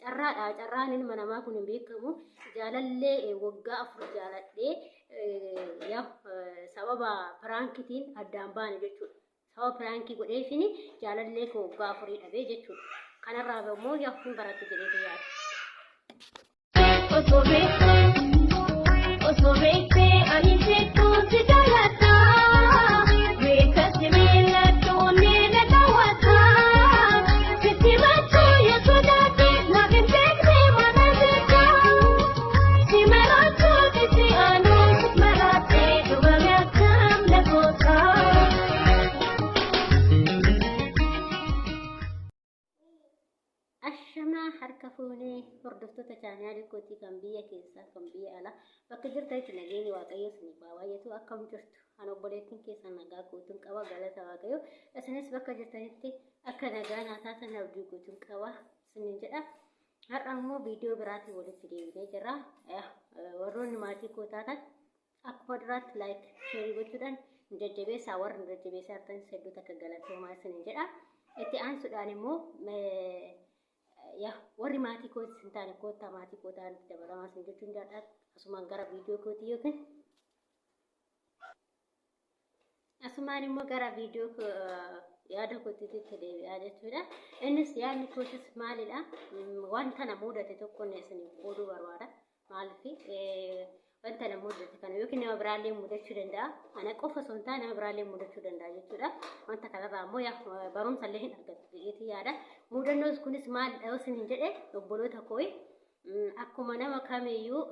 Carraadha. Carraan ilma namaa kun hin beekamu. Jaalallee waggaa 4 jaaladhee sababa piraankitiin addaan baane jechuudha. Sababa piraankii godheefin jaalallee koo waggaa afurii dhabee jechuudha. Kanarraa immoo yaa hin barattu jedheetu yaada. Osoo beektee, osoo beektee ani sittuun si jaalladha. Beeka si miilladhu onnee na daawwata. Sitti machuu yoo sodaate naaf hin beekne mana jecha. Si maraachuu sitti aanuu maraatee dhugame akkam na goota. Ashamaa harka fuunee hordoftoota chaanaalii kootii kan biyya keessaa kan biyya alaa bakka jirtanitti nageenyi waaqayyoo isiniif haa baay'atu. Akkam jirtu? An obboleettiin keessan nagaa guutuun qaba, galata waaqayyoo. Isinis bakka jirtanitti akka nagaa naa taatan abdii guutuun qaba isiniin jedha. Har'a immoo viidiyoo biraatiin walitti deebinee jirra. Warroonni maatii koo taatan akkuma duraatti like share gochuudhaan nu jajjabeessaa, warri nu jajjabeessaa jirtan hedduu takka galatoomaa isiniin jedha. Itti aansuudhaan immoo yaa warri maatii kootis hin taane koottaa maatii koo ta'anitti dabalamaa isin jechuun jaalladha. Asumaan gara viidiyoo kootii yookiin asumaan immoo gara viidiyoo yaada kootiitti deebi'aa jechuudha. Innis yaadni kootis maalidha? Wanta na mudate tokko isiniif qooduu barbaada. Maaliif wanta na mudate kana yookiin nama biraallee mudachuu danda'a. Ana qofa osoo hin taane nama biraallee mudachuu danda'a jechuudha. Wanta kanarraa immoo barumsa illee hin argattu jedheetii yaada. Mudannoon kunis maalidha yoo isiniin jedhe, obboloota koo, akkuma nama kamiyyuu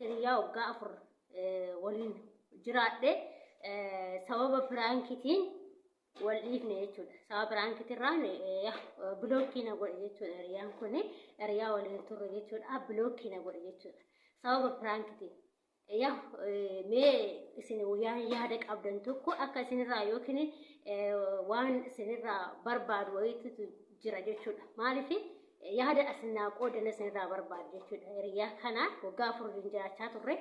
hiriyaa waggaa 4 waliin jiraadhe sababa piraankitiin wal dhiifne jechuudha. Sababa piraankitirraan bilookii na godhe jechuudha. Hiriyaan kun hiriyaa waliin turre jechuudha. Bilookii na godhe jechuudha. Sababa piraankitiin. Yaa mee isin yaada qabdan tokko akka isinirraa yookiin waan isinirraa barbaadu wayiitu jira jechuudha. Maaliif yaada asin naa qoodan isinirraa barbaadu jechuudha. Hiriyaa kana waggaa 4 wajjin jiraachaa turre.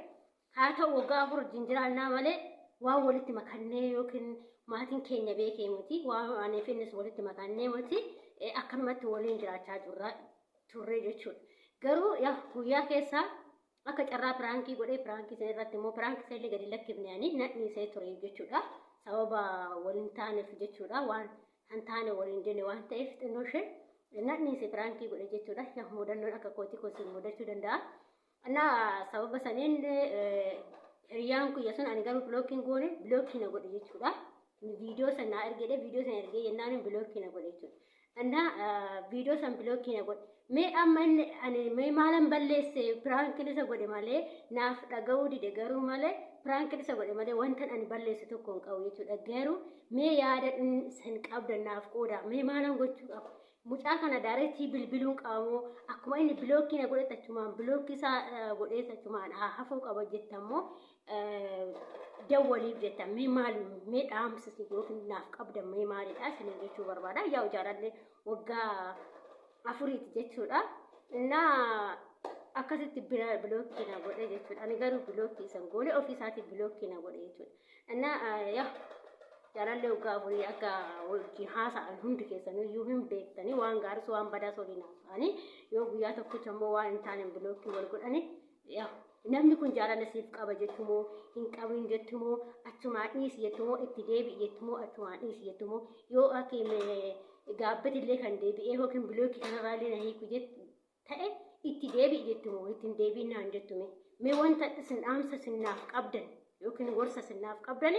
Haa ta'u, waggaa 4 wajjin jiraannaa malee waan walitti makannee yookiin maatiin keenya beekee miti. Waan aniif innis walitti makannee miti. Akkanumatti waliin jiraachaa jirra turre jechuudha. Garuu yaa guyyaa keessaa akka carraa piraankii godhee, piraankii sana irratti immoo piraankii sana illee gadi lakkifne, ani nan dhiisee ture jechuudha. Sababa waliin taaneef jechuudha. Waan hin taane waliin jenne waan ta'eef xinnoo ishee nan dhiise, piraankii godhe jechuudha. Yaa mudannoon akka kootii koo siin mudachuu danda'a. Innaa sababa saniin hiriyaan kiyya sun, ani garuu bilookiin goone, bilookii na godhe jechuudha. Viidiyoo san naa ergeedhe, viidiyoo san ergee jennaan bilookii na godhe jechuudha. Innaa viidiyoo san bilookii na godhe. Mee amma inni ani mee maalan balleesse? Piraankiin isa godhe malee naaf dhaga'uu dide garuu malee, piraankiin isa godhe malee wanta ani balleesse tokko hin qabu jechuudha. Garuu mee yaada isin qabdan naaf qooda. Mee maalan gochuu qaba? Mucaa kana daareettii bilbiluun qabamoo, akkuma inni bilookii na godhe achumaan bilookii isaa godhee achumaan haa hafuu qaba jettammoo, dawwaliif jettan, mee maal, mee dhaamsa yookiin naaf qabdan mee maalidha isiniin jechuu barbaada. Yaa jaalallee waggaa afuriiti jechuudha. Innaa akkasitti bilookii na godhe jechuudha. Ani garuu bilookii isan goone, ofii isaatii bilookii na godhe jechuudha. Innaa yaa jaalallee waggaa afurii akka wajjin haasa'an hundi keessanuu iyyuu hin beektanii, waan gaariis waan badaas waliin haasa'anii, yoo guyyaa tokkicha immoo waan hin taane bilookii wal godhani, yaa namni kun jaalala siif qaba jettumoo hin qabin jettumoo, achumaan dhiisi jettumoo, itti deebi'i jettumoo, achumaan dhiisi jettumoo, yoo ati gaabbatillee kan deebi'ee yookiin bilookii kanarraa illee na hiiku ta'e itti deebi'i jettumoo ittiin deebi'in naan jettume, mee wanta isin dhaamsa isin naaf qabdan yookiin gorsa isin naaf qabdan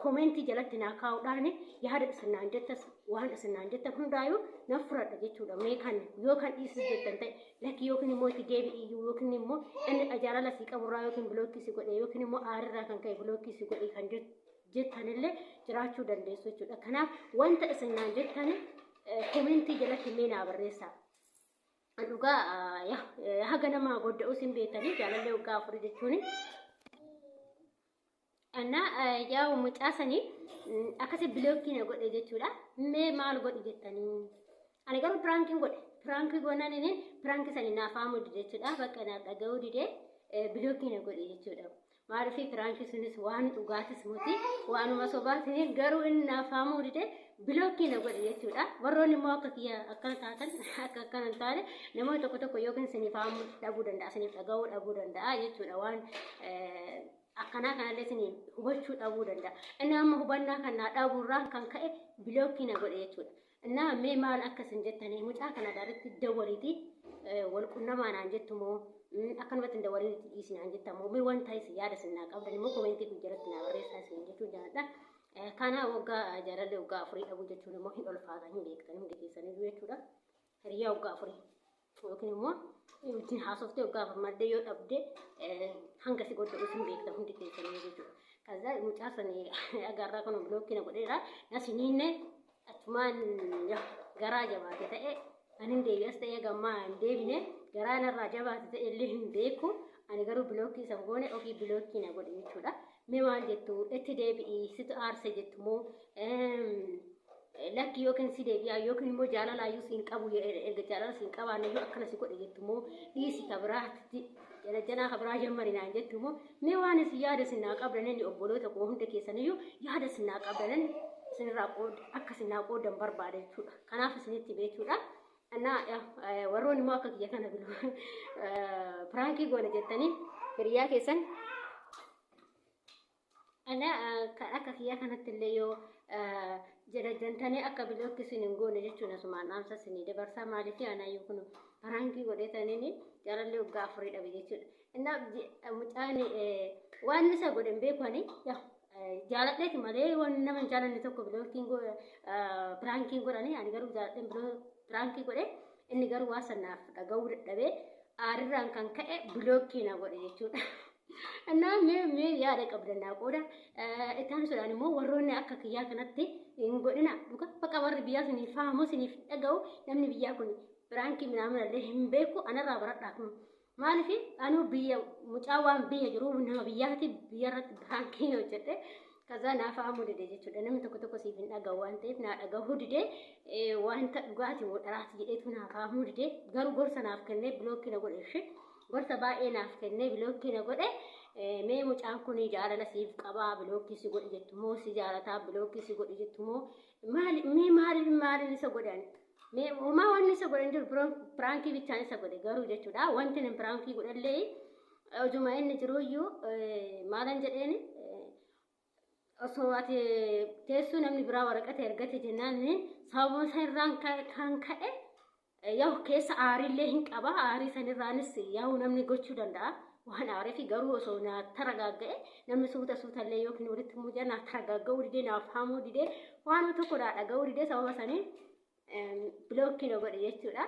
koomentii jalatti naa kaa'uudhaan yaada isin naan jettas, waan isin naan jettan hundaayyuu nan fudhadha jechuudha. Mee kan yoo kan dhiisis jettan ta'e lakki, yookiin immoo itti deebi'i iyyuu, yookiin immoo inni jaalala sii qaburraa yookiin bilookii si godhe yookiin immoo aarirraa kan ka'e bilookii si godhe kan jettanillee jiraachuu dandeessu jechuudha. Kanaaf wanta isin naan jettan koomentii jalatti mee naa barreessaa. Dhugaa haga nama godda'us hin beektanii jaalallee waggaa afurii jechuun. Annaa yaa mucaa sanii akkasi bilookii na godhe jechuudha. Mee maal godhi jettanii? Ani garuu piraankiin godhe. Piraankii goonaan inni piraankii sanii naaf haamuu dide jechuudha. Bakka naaf dhaga'uu dide, bilookii na godhe jechuudha. Maaliif piraankii sunis waan dhugaatis miti, waanuma sobaatiin, garuu inni naaf haamuu dide. Block na godhe jechuudha. Warroonni immoo akka kiyya akkana taatan akka akkana hin taane namoonni tokko tokko yookiin isiniif haamuu dhabuu danda'a, isiniif dhaga'uu dhabuu danda'a jechuudha. Waan akkanaa kanallee isiniif hubachuu dhabuu danda'a. Inni amma hubannaa kanaa dhabuurraan kan ka'e block na godhe jechuudha. Innaa mee maal akka isin jettanii mucaa kana daaretti dawwaliitii wal qunnamaa naan jettu moo akkanumatti hin dawwaliin itti dhiisi naan jetta moo mee wanta isin yaada isin naa qabdan immoo comment kun jalatti naa barreessaa isin jechuu jaalladha. Kana waggaa jaalallee waggaa afurii dhabuu jechuun immoo hin ulfaata hin beektan hundi keessaniyyuu jechuudha. Hiriyaa waggaa afurii yookiin immoo wajjin haasoftee waggaa afur maddee yoo dhabde hanga si godhu hin beektan hundi keessaniyyuu jechuudha. Kaza mucaa sani agarraa kun block na godheera. Nasiniinne achumaan garaa jabaate ta'e ani hin deebi'as ta'ee gammaa hin deebine garaa narraa jabaate ta'e illee hin beeku. Ani garuu block isa goone ofii block na godhe jechuudha. Mee maal jettu itti deebi'ii situ aarse jettu moo lakki yookiin si deebi'aa yookiin immoo jaalalaayyuu siin qabu erga jaalala siin qabaanne iyyuu akkana si godhe jettu moo dhiisi ka biraatti jala jalaa ka biraa jammari naan jettu moo mee waan isin yaada isin naa qabdanin obboloota koo hunda keessaniyyuu yaada isin naa qabdanin isinirraa qooda akka isin naa qoodan barbaada jechuudha. Kanaaf isinitti beekuudha. Annaa warroonni immoo akka kiyya kana bilu prank goona jettanii hiriyaa keessan ana kan akka kiyya kanatti illee yoo jalajjantanii akka block isin hin goone jechuun asumaan dhaamsa isinii dabarsaa maaliif anaayyuu kun prank godhetaniin jaalallee waggaa afurii dhabe jechuudha. Innaa mucaan waan isa godhe hin beeku ani jaaladheeti malee waan nama hin jaalanne tokko blockiin prankiin godhanii ani garuu jaaladheen prank godhe inni garuu waan sanaaf dhaga'uu dadhabee aarirraan kan ka'e block na godhe jechuudha. Innaa mee yaada qabdan naa qooda. Itti aansuudhaan immoo warroonni akka kiyyaa kanatti hin godhina dhuga bakka warri biyyaa siniif fahamu siniif dhaga'u namni biyyaa kun prank minaamin illee hin beeku anarraa baradhaa kun. Maaliif anuu biyya mucaa waan biyya jiru nama biyyaati biyya irratti prank hojjedhe kaza naa fahamuu dide jechuudha. Namni tokko tokko siif hin dhaga'u waan ta'eef naa dhagahuu dide wanta dhugaati moo dharaati jedheetu naa fahamuu dide garuu gorsa naaf kennee block na godhe ishee gorsa baay'ee naaf kennee block na godhe. Mee mucaan kun jaalala siif qabaa block si godhe jettu moo si jaalataa block si godhe jettu moo maali mee maali maaliin isa godhan mee homaa wanni isa godhan jiru prank bichaan isa godhe garuu jechuudha. Wanti inni prank godhallee ojuma inni jiruyyuu maalan jedheen osoo ati teessoo namni biraa waraqata ergate jennaan sababa sanirraan kan ka'e yaa'u keessa aariillee hin qaba aarii sanirraanis yaa'u namni gochuu danda'a waan aaree fi garuu osoo naa taragaagga'e namni suuta suutallee yookiin walitti mucaa naa taragaagga'uu didee naaf haamuu didee waan tokko naa dhaga'uu didee sababa saniin block na godhe jechuudha.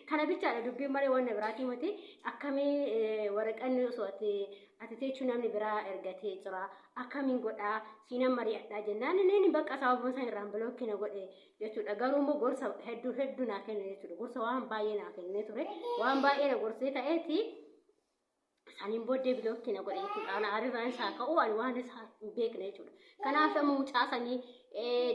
Kana bichaadha dubbiin malee waan biraatii miti akkamii waraqanni osoo ati teechuu namni biraa ergatee jira akkamiin godhaa siinan mari'adhaa jennaan inni bakka sababa san irraan block na godhe jechuudha. Garuu immoo gorsa hedduu hedduu naa kenne jechuudha. Gorsa waan baay'ee naa kennee ture waan baay'ee na gorsee ka'eeti saniin booddee block na godhe jechuudha. Ana arirraan isaa ka'u ani waan isaa hin beekne jechuudha. Kanaaf amma mucaa sanii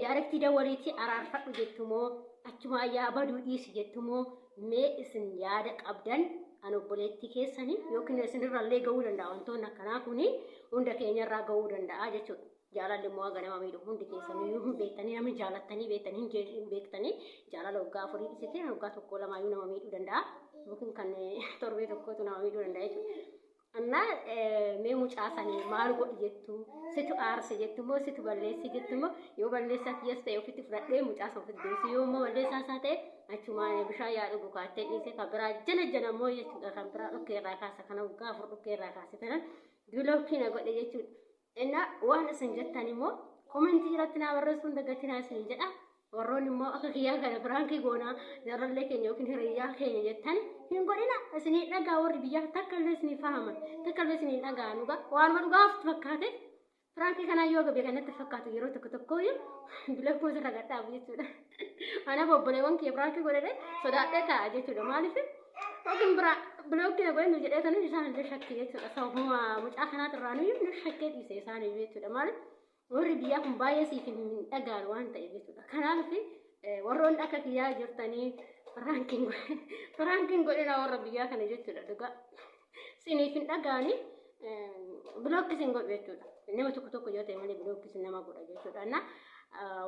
direct dawwaliitti araarfadhu jettumoo achuma ayyaa baduu dhiisi jettumoo mee isin yaada qabdan an obboleettii keessanii yookiin isinirrallee ga'uu danda'a wantoonni akkanaa kuni hunda keenyarraa ga'uu danda'a jechuudha. Jaalalli immoo haga nama miidhu hundi keessanii hin beektanii namni jaalattanii beektanii hin beektanii jaalala waggaa afurii dhiisite waggaa tokko lamaayyuu nama miidhuu danda'a yookiin kan torbee tokkotu nama miidhuu danda'a jechuudha. Annaa mee mucaa sanii maal godhi jettu situ aarse jettu moo situ balleessi jettu moo yoo balleessaa kiyyas ta'e ofitti fudhadhee mucaa sana ofitti deebisi yoo immoo balleessaa isaa ta'e achumaan bishaan yaa dhugu kaattee dhiise kan biraa jala jala immoo jechuudha kan biraa dhukkee irraa kaasa kana waggaa afur dhukkee irraa kaase tanan block na godhe jechuudha. Innaa waan isin jettan immoo comment irratti naa barreessuun dagatinaa isin jedha. Warroonni immoo akka kiyyaa kana prank goonaa jaalallee keenya yookiin hiriyyaa keenya jettan hin godhina isinii dhagaa warri biyyaa takka illee isinii fahaman takka illee isinii dhagaa dhugaa waanuma dhugaaf fakkaate prank kanaa yoo gabe kanatti fakkaatu yeroo tokko tokko bilakkoo sirra gadhaabu jechuudha. Anaaf obboleewwan kiyya prank godhadhe sodaadhee taa'a jechuudha maaliif yookiin biraa block na godhe nu jedhee sanis isaan illee shakkii jechuudha sababuma mucaa kanaatirraa nuyyuu nu shakkee dhiise isaanii jechuudha maaliif warri biyyaa kun baay'ee siif hin dhaga'an waan ta'eef jechuudha. Kanaaf warroonni akka kiyyaa jirtanii prankiin godhina warra biyyaa kana jechuudha dhugaa. Siniif hin dhaga'anii block isin godhu jechuudha. Nama tokko tokko yoo ta'e malee block isin nama godha jechuudha. Na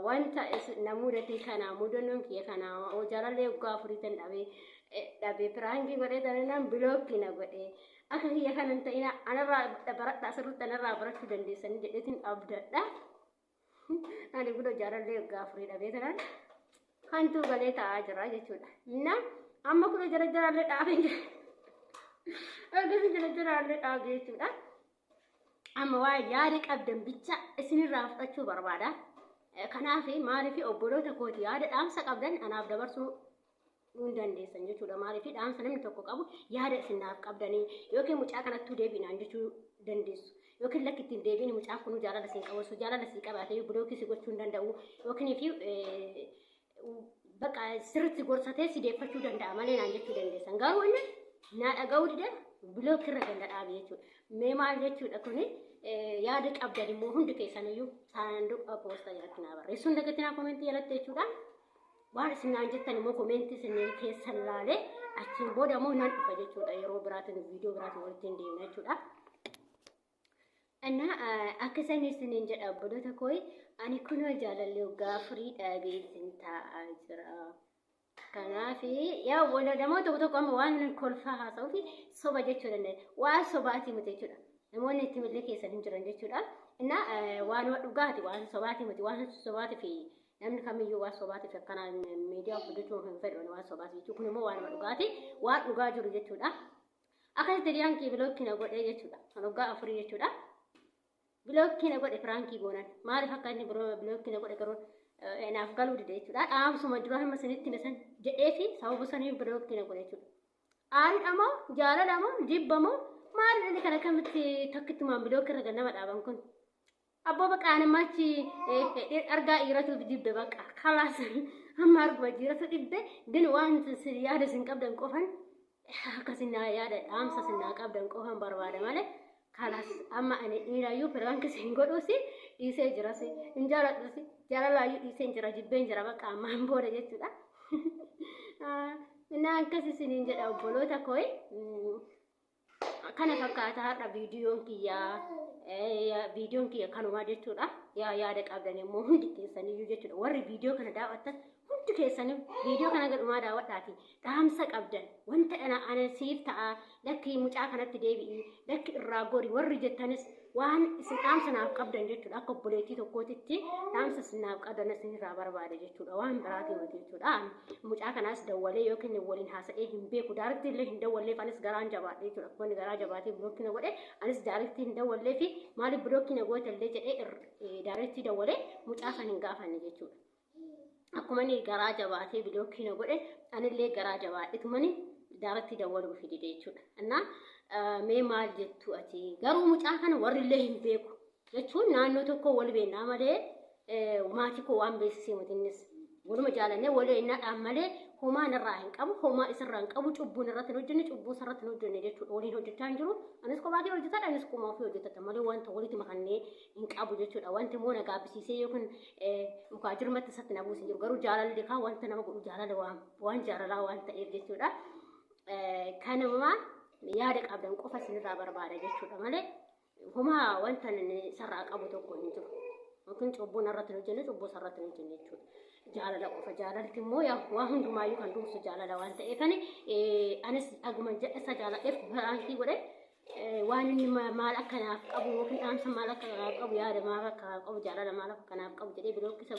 Wanta na mudate kana mudannoon kiyya kana jaalallee waggaa afurii tan dhabee dhabee piraankii godhee tanaan bilookii na godhee akka kiyya kana hin ta'ina, anarraa baradhaa, sirriitti anarraa barachuu dandeessanii jedheetiin abdadha. Ani kunoo jaalallee waggaa afurii dhabee tanaan hantuu galee taa'aa jira jechuudha. Na amma kun jara jaraallee dhaabee jira. Ergasii jara jaraallee dhaabee jechuudha. Amma waa yaada qabdan bicha isinirraa fudhachuu barbaada. Kanaaf maaliif obboloota kooti yaada dhaamsa qabdan anaaf dabarsuu hin dandeessan jechuudha. Maaliif dhaamsa namni tokko qabu yaada isinaaf qabdanii yookiin mucaa kanattuu deebiinaan jechuu dandeessu. Yookiin lakki ittiin deebiin mucaan kun jaalala siin qabu, osoo jaalala sii qabaatee bilookii si gochuu hin danda'u yookiin fi bakka sirriitti gorsatee si deeffachuu danda'a malee naan jechuu dandeessan. Garuu inni naa dhaga'uu dide, bilookii irra ganda dhaabe jechuudha. Mee maal jechuudha kuni? Yaada qabdan immoo hundi keessaniyyuu saanduqa poostaa jalatti naa barreessuun dagatinaa, koomentii jalatti jechuudha. Waan isin naan jettan immoo koomentii isin keessan laalee achiin booda immoo nan dhufa jechuudha. Yeroo biraatiin viidiyoo biraatiin walitti hin deemna jechuudha. Innaa akka isaan isiniin jedha, obboloota koo, ani kunoo jaalallee waggaa afurii dhaabee isin taa'aa jira. Kanaaf yaa namoota tokko tokko amma waan kolfaa haasa'uu fi soba jechuu danda'a. Waan sobaatii miti jechuudha. Namoonni itti millee keessan hin jiran jechuudha. Innaa waanuma dhugaati, waan sobaatii miti, waan sobaatii fi namni kamiyyuu waan sobaatiif akkanaa miidiyaa hojjechuu hin fedhu waan sobaati jechuudha. Kun immoo waanuma dhugaati, waan dhugaa jiru jechuudha. Akkasitti hiriyaan kee bilookii na godhee jechuudha. Kan waggaa afurii jechuudha. Bilookii na godhe piraankii goonan. Maaliif akka inni bilookii na godhe garuu naaf galuu dide jechuudha. Dhaamsuma dura hamma isinitti hime san jedhee fi sababa saniif bilookii na godhe jechuudha. Aariidha moo, jaalala moo, jibba moo, maali inni kana akkamitti takkittumaan bilookii irra nama dhaaban kun? Abboo baqa ani achi argaa dhiiratu jibbe, baqa kalaas amma arguma dhiiratu dhibbe. Gin waan yaada isin qabdan qofan akkasin yaada dhaamsa isin naa qabdan qofan barbaada malee kalaas amma ani dhiiraayyuu piraank isin godhuusi dhiisee jiras, hin jaaladhusi, jaalalaayyuu dhiisee jira, jibbeen jira baqa ammaan booda jechuudha. Innaa akkas isiniin jedha, obboloota koo, kana fakkaata har'a viidiyoon kiyyaa, viidiyoon kiyya kanumaa jechuudha. Yaa yaada qabdan immoo hundi keessaniyyuu jechuudha. Warri viidiyoo kana daawwattan hundi keessanii viidiyoo kana gadhumaa daawwadhaati. Dhaamsa qabdan wanta ana siif ta'a, lakki mucaa kanatti deebi'i, lakki irraa gori warri jettanis, waan isin dhaamsa naaf qabdan jechuudha. Akka obboleettii tokkootitti dhaamsa isin naaf qabdan isin irraa barbaade jechuudha. Waan biraatii miti jechuudha. Mucaa kanaas dawwalee yookiin waliin haasa'ee hin beeku. Daariktii illee hin dawwalleef, anis garaan jabaadhe jechuudha. Akkuma inni garaa jabaatee bilookii na godhe anis daariktii hin dawwallee fi maaliif bilookii na goote illee jedhee daariktii dawwalee mucaa san hin gaafanne jechuudha. Akkuma inni garaa jabaatee bilookii na godhe anillee garaa jabaadhetumani daariktii dawwaluu fidide jechuudha. Innaa mee maal jettu ati? Garuu mucaa kana warri illee hin beeku jechuun naannoo tokko wal beennaa malee maatii koo waan beeksisee miti innis. Waluma jaalannee wal eennaadhaan malee homaa narraa hin qabu, homaa isarraa hin qabu, cubbuun irratti hin hojjenne, cubbuu isarratti hin hojjenne jechuudha. Waliin hojjechaa hin jiru. Anis kophaa kee hojjetadha, anis kophaa ofii hojjetata malee wanta walitti makannee hin qabu jechuudha. Wanti immoo na gaabbisiisee yookiin mukaa jirmatti isatti na buusin jiru. Garuu jaalalli kaa wanta nama godhu jaalala waan jaalalaa waan ta'eef jechuudha. Kanuma yaada qabdan qofa isinirraa barbaada jechuudha malee homaa wanta isarraa qabu tokko hin jiru. Yookiin cubbuu narratti hin hojjenne, cubbuu isarratti hin hojjenne jechuudha. Jaalala qofa, jaalalti immoo waa hundumaayyuu kan dursu jaalala waan ta'eef anis dhaguma isa jaaladheef piraankii godhe. Waan inni maal akka naaf qabu yookiin dhaamsa maal akka naaf qabu, yaada maal akka naaf qabu, jaalala maal akka naaf qabu jedhee bilookii isa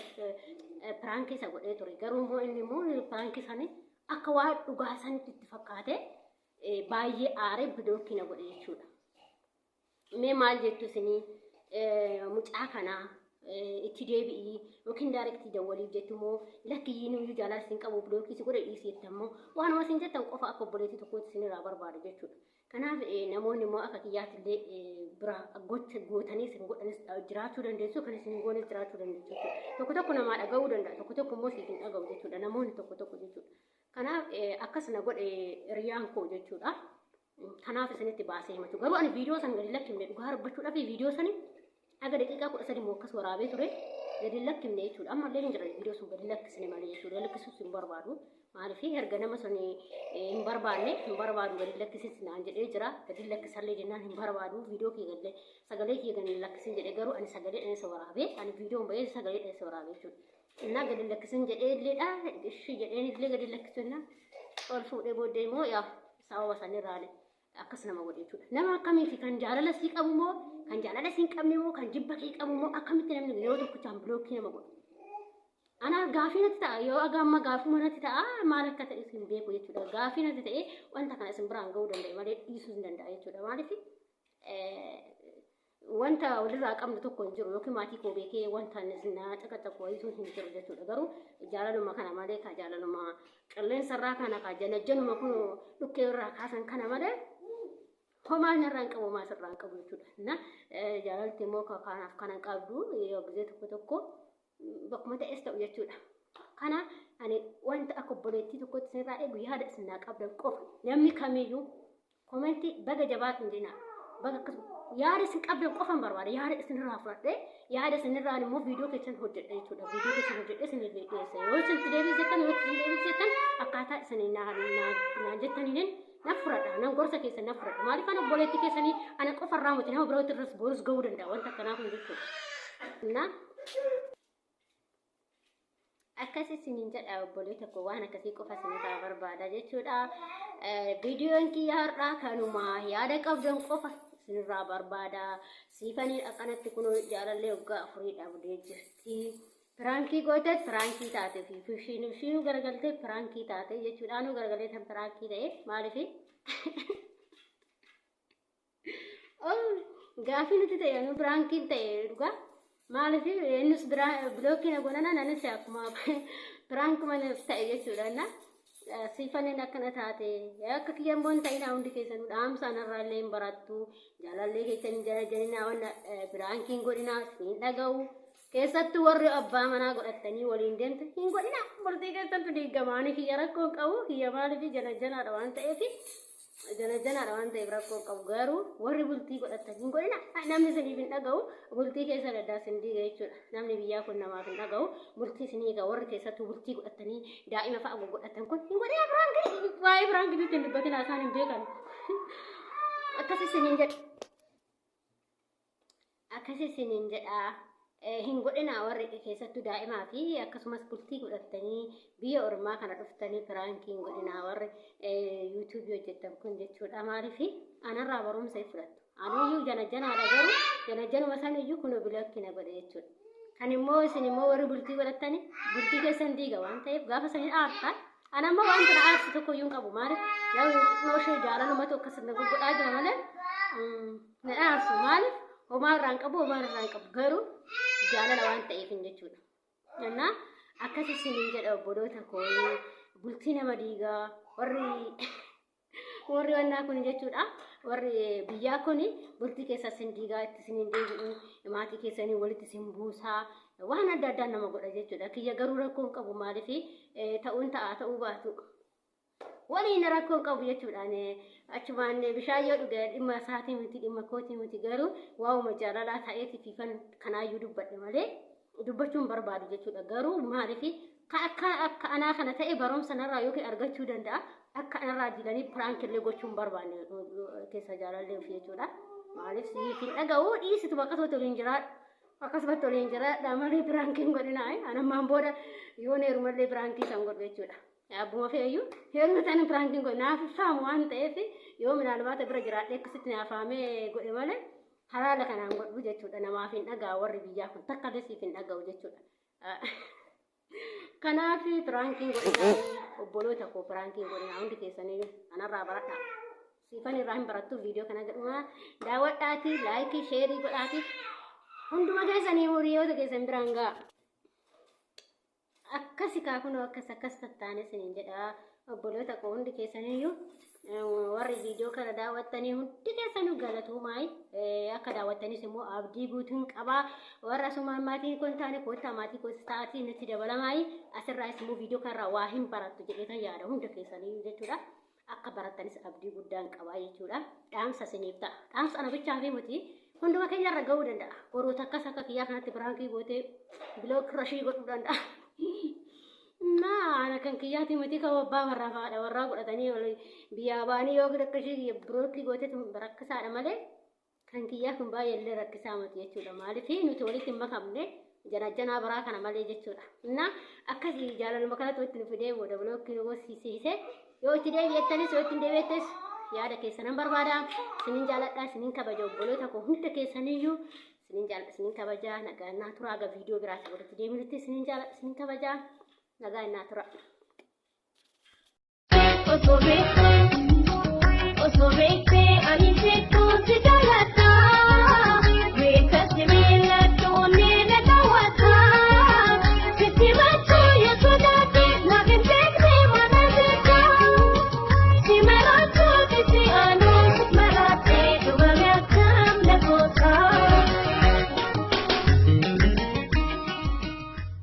piraankii isa godhee ture. Garuu immoo inni immoo piraankii sanii akka waan dhugaa sanitti itti fakkaate baay'ee aaree bilookii na godhe jechuudha. Mee maal jettu isinii? Mucaa kanaa itti deebi'ii yookiin daarektii dawwaliif jettu immoo, lakkiyyii nuyyuu jaalala isin qabu, bilookii si godhe dhiisii jette immoo, waanuma isin jettan qofa akka obboleettii tokkootti isinirraa barbaada jechuudha. Kanaaf namoonni immoo akka kiyyaatti illee bira gocha gootanii isin godhanis jiraachuu dandeessu, kan isin goones jiraachuu dandeessu jechuudha. Tokko tokko namaa dhaga'uu danda'a, tokko tokko immoo siif hin dhaga'u jechuudha, namoonni tokko tokko jechuudha. Kanaaf akkas na godhe hiriyaan koo jechuudha. Kanaaf isinitti baasee himachuu. Garuu ani viidiyoo san gadi lakkifne, dhugaa dubbachuudhaaf viidiyoo sani aga daqiiqaa 13 immoo akkas waraabee ture, gadi lakkifne jechuudha. Ammallee hin jira viidiyoo sun, gadi lakkisne malee jechuudha. Lakkisuus hin barbaadu. Maaliif erga nama sun hin barbaanne hin barbaadu gadi lakkisis naan jedhee jira. Gadi lakkisallee jennaan hin barbaadu viidiyoo kiyya gallee sagalee kiyya gadi lakkisin jedhee garuu ani sagalee dheessa waraabee ani viidiyoon bahee sagalee dheessa waraabee jechuudha. Innaa gadi lakkisin jedhee illeedha ishii jedheen illee gadi lakkisu innaa ol fuudhee booddee immoo yaa sababa sanirraa akkas nama godhe jechuudha. Nama akkamiiti kan jaalala sii qabu moo kan jaalala sii hin qabne moo kan jibba kee qabu moo akkamitti namni yeroo tokkochaan block nama godhu? Ana gaafii natti ta'a yoo aga amma gaafuma natti ta'a maal akka ta'e isin beeku jechuudha. Gaafii natti ta'e wanta kana isin biraan ga'uu danda'e malee dhiisuu hin danda'a jechuudha. Maaliif wanta walirraa qabnu tokko hin jiru yookiin maatii koo beekee wanta na caqacaqu wayituu hin jiru jechuudha. Garuu jaalaluma kana malee ka jaalaluma qilleensarraa kana ka janajjanuma kun dhukkee irraa kaasan kana malee homaa narraa hin qabu homaa sirraa hin qabu jechuudha. Na jaalalti immoo kanaaf kana hin qabdu yoo gisee tokko tokko bakkuma ta'es ta'u jechuudha. Kana ani wanta akka obboleettii tokkotti isinirraa eegu yaada isin naa qabdan qofa. Namni kamiyyuu comment baga jabaadhu hin jedhinaa. Baga akkasuma yaada isin qabdan qofan barbaada. Yaada isinirraa fudhadhee yaada isinirraan immoo viidiyoo keessan hojjedha jechuudha. Viidiyoo keessan hojjedhee isin dhiyeessa. Yoo isin deebisettan yoo isin deebisettan akkaataa isin naan jettaniin nan fudhadha. Nan gorsa keessan nan fudhadha. Maaliif ana obboleettii keessanii ana qofarraa miti nama birootti irras borus ga'uu danda'a wanta akkanaa kun jechuudha. Na akkas isiniin jedha obboleetta koo waan akkasii qofa isinirraa barbaada jechuudha. Viidiyoon kiyya har'aa kanuma yaada qabdan qofa isinirraa barbaada. Siifaniin akkanatti kun jaalallee waggaa 4 dhabdee jirti. Prank goote prank taate fi ishiinuu garagaltee prank taate jechuudha. Anuu garagalee tan prank ta'e maaliif? Gaafii nuti ta'e anuu prankiin ta'e dhugaa. Maaliif innis block na godhana anis akkuma prankuma ta'e jechuudha. Na siifaniin akkana taate akka kiyya immoo hin ta'inaa hundi keessanuu dhaamsa anarraa illee hin barattu jaalallee keessan hin jalajalinaa wanna prankiin godhinaa hin dhaga'u. Keessattuu warri abbaa manaa godhattanii waliin deemtu hin godhinaa bultii keessantu diigama. Ani kiyya rakkoo hin qabu kiyya maaliif jalajalaadha waan ta'eef jalajalaadha waan ta'eef rakkoo hin qabu garuu warri bultii godhattan hin godhina namni isiniif hin dhaga'u bultii keessa daddaa isin diiga jechuudha. Namni biyyaa kun namaaf hin dhaga'u bultii isinii egaa warri keessattuu bultii godhattanii daa'ima fa'a godhattan kun hin godhina prank waa'ee prankiitti hin dubbatina isaan hin beekan. Akkas isiniin jedha. Akkas isiniin jedha. Hin godhinaa warri keessattuu daa'imaa fi akkasumas bultii godhattanii biyya ormaa kana dhuftanii prank hin godhinaa warri YouTube hojjettan kun jechuudha. Maaliif anarraa barumsa hin fudhattu. Anuyyuu jana janaadha garuu jana januma saniyyuu kun block na godhe jechuudha. Kan immoo isin immoo warri bultii godhattanii bultii keessan diiga waan ta'eef gaafa sanii aartaa. Ana ammoo wanta na aarsu tokko iyyuu hin qabu. Maaliif yaa xinnoo ishee jaalalumatu akkas na goggodhaa jira malee na aarsu. Maaliif homaa irraa hin qabu homaa irraa hin qabu garuu jaalala waan ta'eef hin jechuudha. Innaa akkas isiniin jedha obboloota koo bultii nama diigaa warri wannaa kun jechuudha. Warri biyyaa kun bultii keessa isin diigaa itti isin deebi'u maatii keessanii walitti isin buusaa waan adda addaa nama godha jechuudha. Kiyya garuu rakkoo hin qabu maaliif ta'uun ta'a ta'uu baatu. Waliin rakkoo hin qabu jechuudha. Achumaan bishaan yoo dhuge dhimma isaatii miti dhimma kootii miti garuu waa'uma jaalalaa ta'eetii fi kan kanaayyuu dubbadhe malee dubbachuun barbaadu jechuudha. Garuu maaliif akka anaa kana ta'e barumsa narraa yookiin argachuu danda'a. Akka anarraa jilanii prank illee gochuun barbaanne keessa jaalallee ofii jechuudha. Maaliif siif hin dhaga'u dhiisitu akkasumatti waliin jiraadha. Akkasumatti waliin jiraadha malee prankiin godhinaa. Anammaan booda yoon heerumallee prank san godhu jechuudha. Abbuma feeyyuu heeruma ta'an prankiin godhu naaf faamu waan ta'eef yoo minaalbaata bira jiraadhee akkasitti naaf faamee godhe malee halaala kanaan godhu jechuudha. Namaaf hin dhaga'u warri biyyaa kun takka illee siif hin dhaga'u jechuudha. Kanaaf prankiin godhinaa obboloota koo prankiin godhinaa hundi keessanii anarraa baradhaa. Siifan irraa hin barattu viidiyoo kana gadhumaa daawwadhaati like share godhaati hunduma keessanii hiriyoota keessan biraan ga'a. Akkasi kaa kunoo akkas akkas tattaane isiniin jedha obboloota koo hundi keessaniyyuu warri viidiyoo kana daawwattanii hundi keessanuu galatoomaa akka daawwattanis immoo abdii guutuun qabaa warra asumaan maatii koo hin taane koottaa maatii koo ta'atii nutti dabalamaayi asirraas immoo viidiyoo kanarraa waa hin barattu jedhee kan yaada hunda keessanii jechuudha. Akka barattanis abdii guddaan qabaa jechuudha. Dhaamsa isiniif ta'a. Dhaamsa ana bichaa fi miti hunduma keenyarra ga'uu danda'a. Boroota akkas akka kiyyaa kanatti prank gootee block rashii godhuu danda'a. Ana kan kiyyaati miti, kan abbaa warraa fi haadha warraa godhatanii biyyaa ba'anii yoo akka ishee block goote rakkisaadha malee, kan kiyyaa kun baay'ee illee rakkisaa miti jechuudha. Maaliif nuti walitti hin makamne jana biraa kana malee jechuudha. Na akkasii jaalaluma kanatti walitti nu fidee booda block nu goosiise. Yoo itti deebi'ettanis, yoo itti hin deebi'ettes, yaada keessanan barbaada. Isinin jaaladha, isinin kabaja. Obboloota koo hunda keessaniyyuu isinin jaaladha, isinin kabaja. Nagaa naa tura. Aga viidiyoo biraatti walitti deebinutti isinin jaaladha, isinin kabaja. Nagaa naa tura. Osoo beektee, osoo beektee ani jettuun si jaalladha.